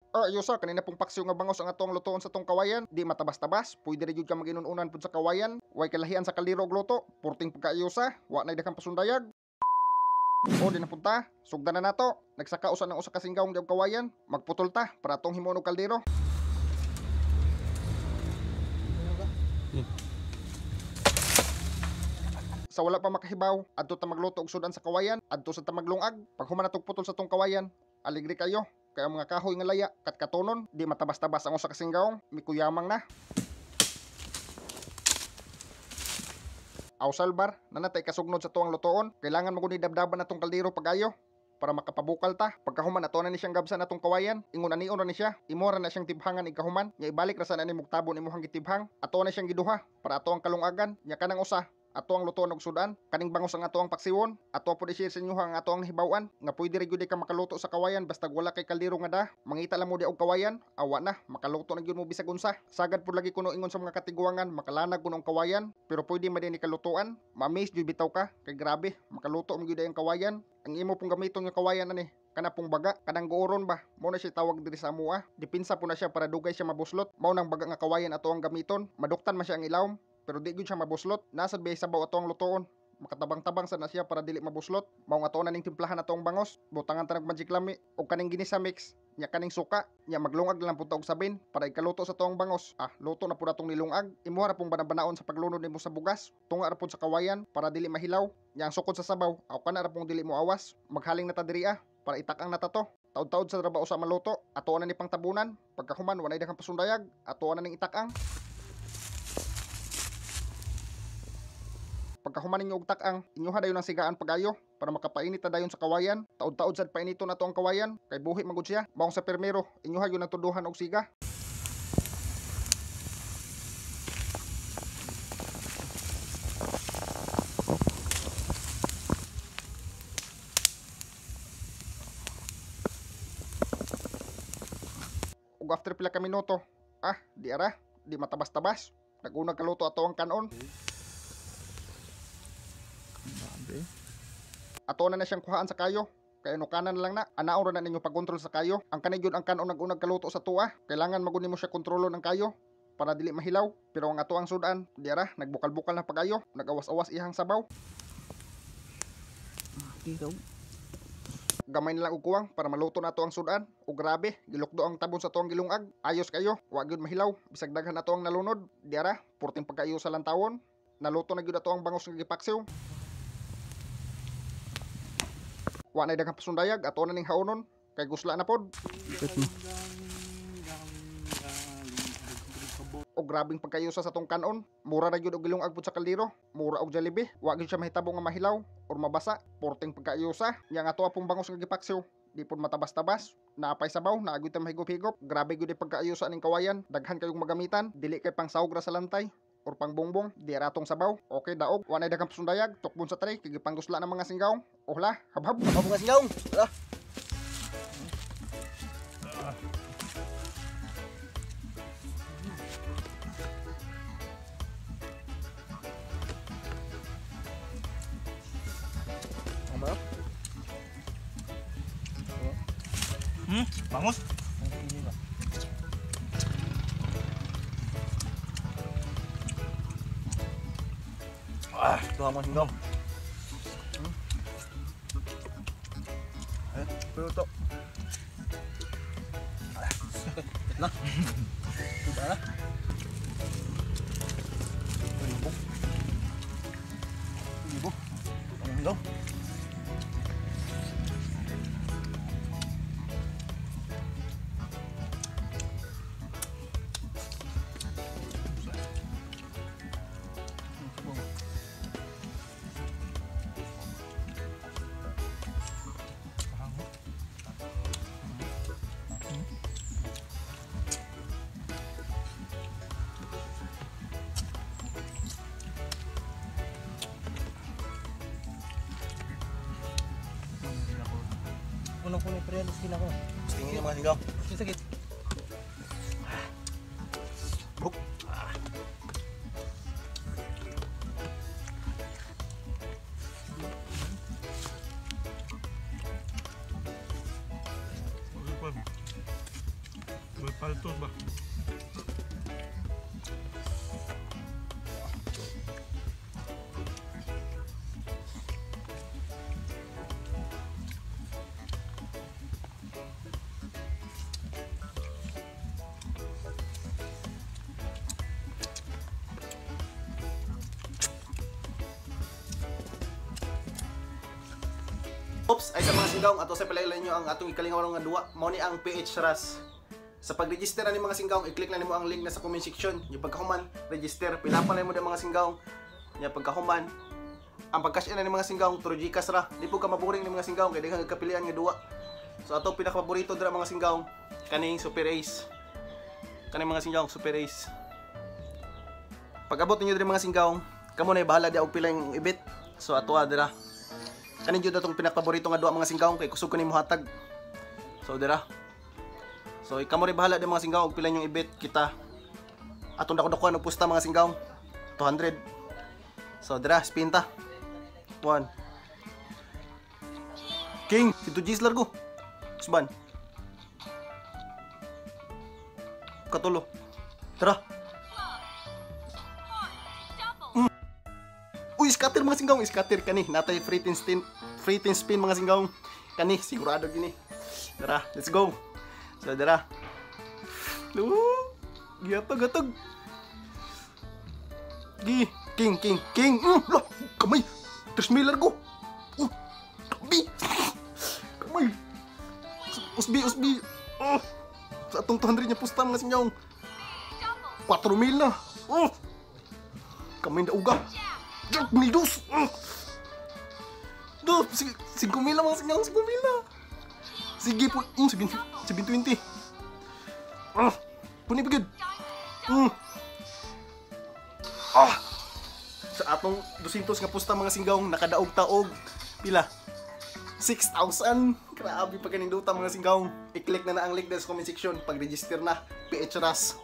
Ayusa, kanina pong paksiw nga bangos ang atong lutoon sa tong kawayan. Di matabas-tabas, pwede rin yun ka maginununan pud sa kawayan. Way kalahian sa kaldero og luto, purting pagkaayusa, wa na'y daghang pasundayag. O, di na punta, sugdan na nato. Nagsaka usa ng usa ka singgawong di og kawayan, magputol ta para atong himuon og kaldero. Sa wala pa makahibaw, adto ta magluto og sudan sa kawayan, adto sa ta maglungag. Pag human natog putol sa tong kawayan, aligre kayo. Kaya ang mga kahoy nga laya, katkatonon, di matabas-tabas ang usa ka singgawong, mikuyamang na. Aw salbar, nanatay kasugnod sa tuang lutoon, kailangan mo guni dabdaban atong kaldero pagayo para makapabukal ta. Pagkahuman ato na ni siyang gabsan atong kawayan, ingon anion ra ni siya, imo ra na siyang tibhangan ikahuman, nya ibalik ra sa na ni mugtabon imuhang gitibhang, ato na siyang giduha para ato ang kalungagan, nya kanang usa ato ang lutoon og sudan, kaning bangos ang ato ang paksiwon, ato pud i-share sa inyo ang ato ang nahibaw-an nga pwede ra gyud ka makaluto sa kawayan basta wala kay kaldero nga da. Mangita lang mo di og kawayan, awa na, makaluto na gyud mo bisag unsa. Sagad pud lagi kuno ingon sa mga katiguangan, makalanag kuno ang kawayan, pero pwede man din ni kalutoan. Ma-amaze gyud bitaw ka kay grabe, makaluto man gyud ang kawayan. Ang imo pong gamiton nga kawayan ani, kana pong baga, kanang guoron ba, mao na siya tawag diri sa amoa. Dipinsa po na siya para dugay siya mabuslot. Mao nang baga nga kawayan ato ang gamiton, maduktan man siya ang ilawom, pero di gyud siya mabuslot. Nasad biyay sabaw ato ang lutoon, makatabang-tabang sa na siya para dili mabuslot. Mao nga ato na ning timplahan ato ang bangos, butangan ta ng Magic Lami og kaning ginisa mix, nya kaning suka, nya maglungag lang pud ta og sabin para ikaluto sa tuang bangos. Ah, luto na pud atong nilungag. Imuha ra pong banabanaon sa paglunod nimo sa bugas, tunga ra pud sa kawayan para dili mahilaw. Nya ang sukod sa sabaw, aw kana ra pong dili mo awas. Maghaling na ta diri ah, para itakang na ta to. Taud-taud sa trabaho sa maluto, ato na ni pangtabunan. Pagkahuman walay daghang pasundayag, ato na ning itakang. Pagkahuman ninyo og takang, inyoha dayon ang sigaan pagayo para makapainit ta dayon sa kawayan. Taud-taud sad painito na to ang kawayan kay buhi man gud siya. Maong sa permero, inyoha gyud ang tuduhan og siga. Ug after pila ka minuto, ah, di ara, di matabas-tabas. Nag-unag kaluto ato ang kanon. Ato na na siyang kuhaan sa kayo. Kay inukanan lang na, anaon ra na ninyo pagkontrol sa kayo. Ang kani gyud ang kanon nag-unag kaluto sa tuwa. Kailangan maguni mo siya kontrolon ang kayo para dili mahilaw. Pero ang ato ang sudan, di ara, nagbukal-bukal na pagayo, nagawas-awas ihang sabaw. Gamay na lang og kuwang para maluto na ato ang sudan. O grabe, gilukdo ang tabon sa tuang gilungag. Ayos kayo, wa gyud mahilaw. Bisag daghan ato ang nalunod, di ara, purting pagkaayo sa lantawon. Naluto na gyud ato ang bangos nga gipaksiw. Wa na daghang pasundayag, ato na ning haonon kay gusla na pod. O grabing pagkayusa sa tong kanon, mura ra gyud og gilungag pud sa kaldero, mura og Jollibee, wa gyud siya mahitabo nga mahilaw or mabasa, porting pagkayusa. Nya nga ato pong bangos nga gipaksiw, di pud matabas-tabas, naapay sabaw, naa gyud ta mahigop-higop. Grabe gyud pagkayusa ning kawayan, daghan kayong magamitan, dili kay pangsawog ra sa lantay or pangbongbong, di ra atong sabaw. Okay, daog, wa nay daghang pasundayag, tukbon sa tray kay gipanggusla ng mga singgaw. Ohla, habhab. Habhab mga singgaw. Wala. Ano? Bangos. Ah, ito ang mga singgaw. Eh, pero ito. Ah, na. Ito na. Libo. Libo. Ang singgaw. Unang kunay pre, skin ako. Tingin niyo mga singgaw. Sakit. Buk. May palto ba? Oops, ay sa mga singgawng ato sa palailan nyo ang atong ikalingaw nga duwa. Mao ni ang PH Ras. Sa pag-register na ni mga singgawng, i-click na nimo ang link na sa comment section. Yung pagkahuman, register. Pila pa na mo mga singgawng. Nya pagkahuman, ang pag-cash in na ni mga singgawng through GCash ra. Di po ka maboring ni mga singgawng kay daghang kapilian nga duwa. So ato pinakapaborito dira mga singgawng kaning Super Ace. Kaning mga singgawng Super Ace. Pag-abot ninyo diri mga singgawng, kamo na bahala di og pila yung ibit. So ato dira. Kanin jud atong pinakapaborito nga duwa mga singgawng kay kusog ko nimo hatag. So dira. So kamo rin bahala di mga singgawng og pila yung ibit kita. Atong dako-dakuan og pusta mga singgawng 200. So dira spin ta. 1. King, si 2 Gs largo. Usban. Katulo. Tara. Uy, scatter mga singgawng, scatter kani. Natay free tin spin, free tin spin mga singgawng. Kani sigurado gini. Tara, let's go. So dara. Giatog atog. Gi, king king king. Lah, kamay. 3,000 largo. Bi. Kamay. Usbi usbi. Oh. Sa atong 200 niya pusta mga singgawng. 4,000 na. Oh. Kamay na uga. Jack, 1,200. Do, 5,000 mga singgawng, 5,000 na. Sige po, 720. Ah, puni pagid. Ah. Sa atong 200 nga pusta mga singgawng nakadaog taog pila? 6,000. Grabe pa kaninduta mga singgawng. I-click na na ang link sa comment section pag-register na PH Ras.